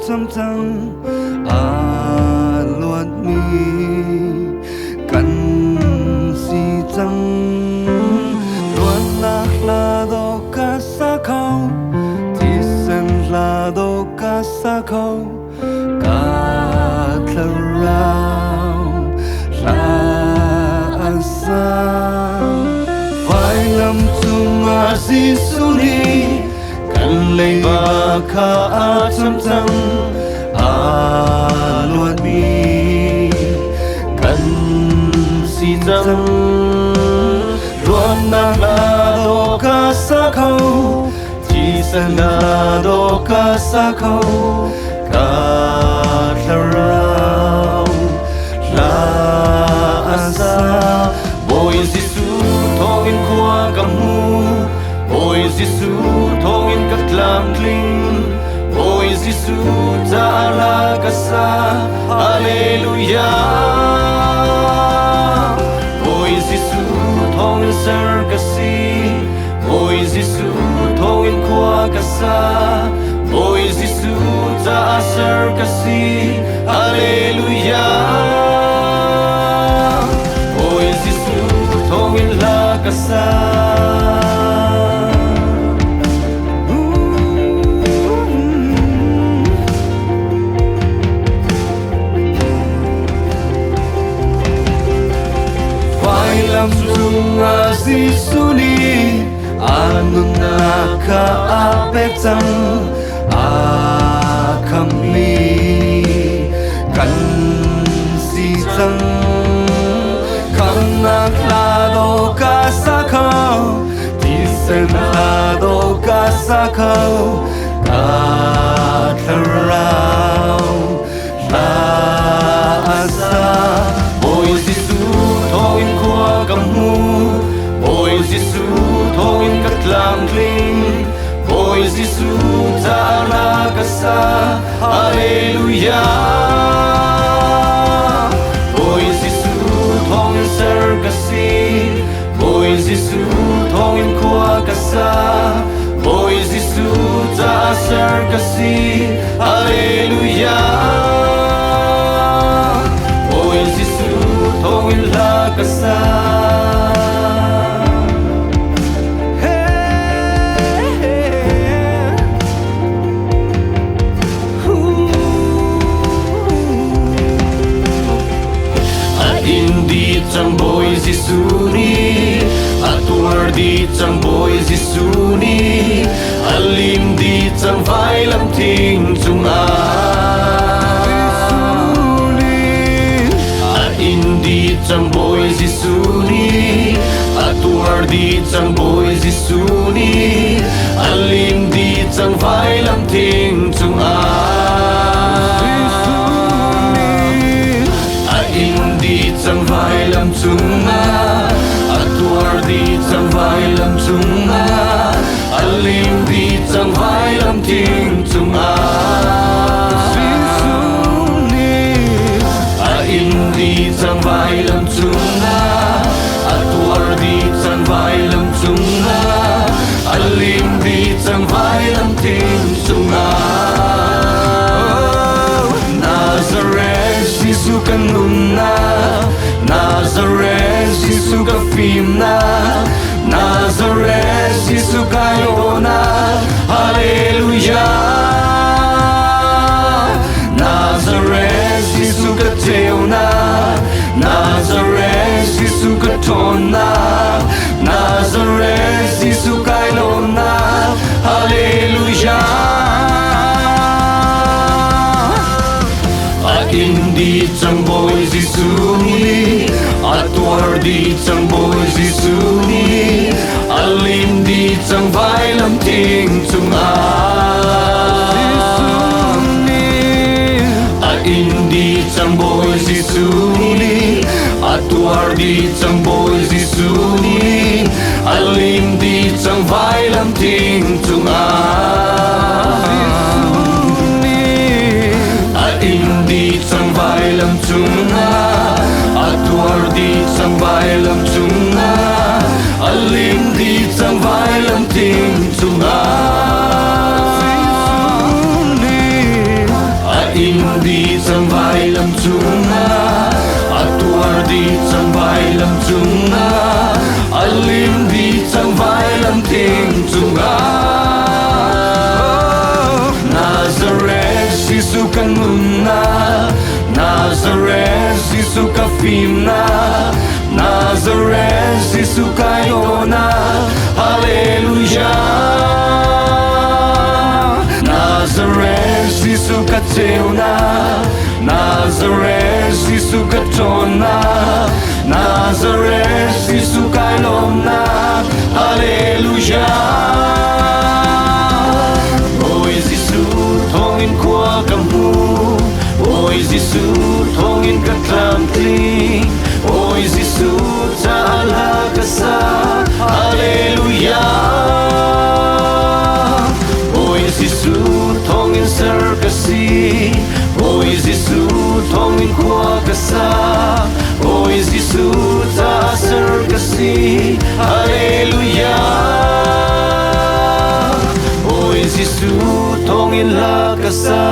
cham cang a luatmi kan si cang. Luatnak hla dawh ka sa kho, thisen hla dawh ka sa kho, ka thlarau hla a sa. Vailam cungah Jesuh nih kan leiba kha a cham cang, aa luatmi kan si cang. Luatnak hla dawh ka sa kho, thisen hla dawh ka sa kho, ka thlarau hla a sa. Bawi Jesuh thawngin khua ka hmu, Bawi Jesuh thawngin ka tlamtling, Bawi Jesuh caah hla ka sa, Hallelujah. Bawi Jesuh thawngin ser ka si, Bawi Jesuh thawngin khua ka sa, Bawi Jesuh caah ser ka si, Hallelujah. Bawi Jesuh thawngin hla ka sa. Vailam cungah Jesuh nih a nunnak kha a pek cang, a khammi kan si cang. Khamnak hla dawh ka sa kho, thisen hla dawh ka sa kho, ka thlarau hla a sa. Bawi Jesuh thawngin khua ka hmu, Bawi Jesuh thawngin ka tlamtling, Bawi Jesuh caah hla ka sa, Hallelujah. Bawi Jesuh thawngin ser ka si, Bawi Jesuh thawngin khua ka sa, Bawi Jesuh caah ser ka si, Hallelujah. Bawi Jesuh thawngin hla ka sa. A in dih cang Bawi Jesuh nih, a tuar dih cang Bawi Jesuh nih, a lim dih cang vailam thing cungah. A in dih cang Bawi Jesuh nih, a tuar dih cang Bawi Jesuh nih, a lim dih cang vailam thing cungah. A in dih cang vailam cungah, a tuar dih cang vailam cungah, a lim dih cang vailam thing cungah. A in dih cang vailam cungah, a tuar dih cang vailam cungah, a lim dih cang vailam thing cungah. Nazareth Jesuh kan nunnak, Nazareth Jesuh ka fimnak, Nazareth Jesuh kai lawhnak, Hallelujah. Nazareth Jesuh ka ceunak, Nazareth Jesuh ka ṭhawnnak, Nazareth Jesuh kai lawmnak, Hallelujah. A in dih cang Bawi Jesuh nih, a tuar dih cang Bawi Jesuh nih, a lim dih cang vailam thing cungah. A in dih cang Bawi Jesuh nih, a tuar dih cang Bawi Jesuh nih, a lim dih cang vailam thing cungah. A in dih cang vailam cungah, a tuar dih cang vailam cungah, a lim dih cang vailam thing cungah. in dih cang vailam cungah, a tuar dih cang vailam cungah, a lim dih cang vailam thing cungah. Nazareth Jesuh kan nunnak, Nazareth Jesuh ka fimnak, Nazareth Jesuh kai dawhnak, Hallelujah. Nazareth Jesuh ka ceunak, Nazareth Jesuh ka ṭhawnnak, Nazareth Jesuh kai lawmnak, Hallelujah. Bawi Jesuh thawngin khua ka hmu, Bawi Jesuh thawngin ka tlamtling, Bawi Jesuh caah hla ka sa, Hallelujah. Bawi Jesuh thawngin ser ka si, Bawi Jesuh thawngin khua ka sa, Bawi Jesuh caah ser ka si, Hallelujah. Bawi Jesuh thawngin hla ka sa.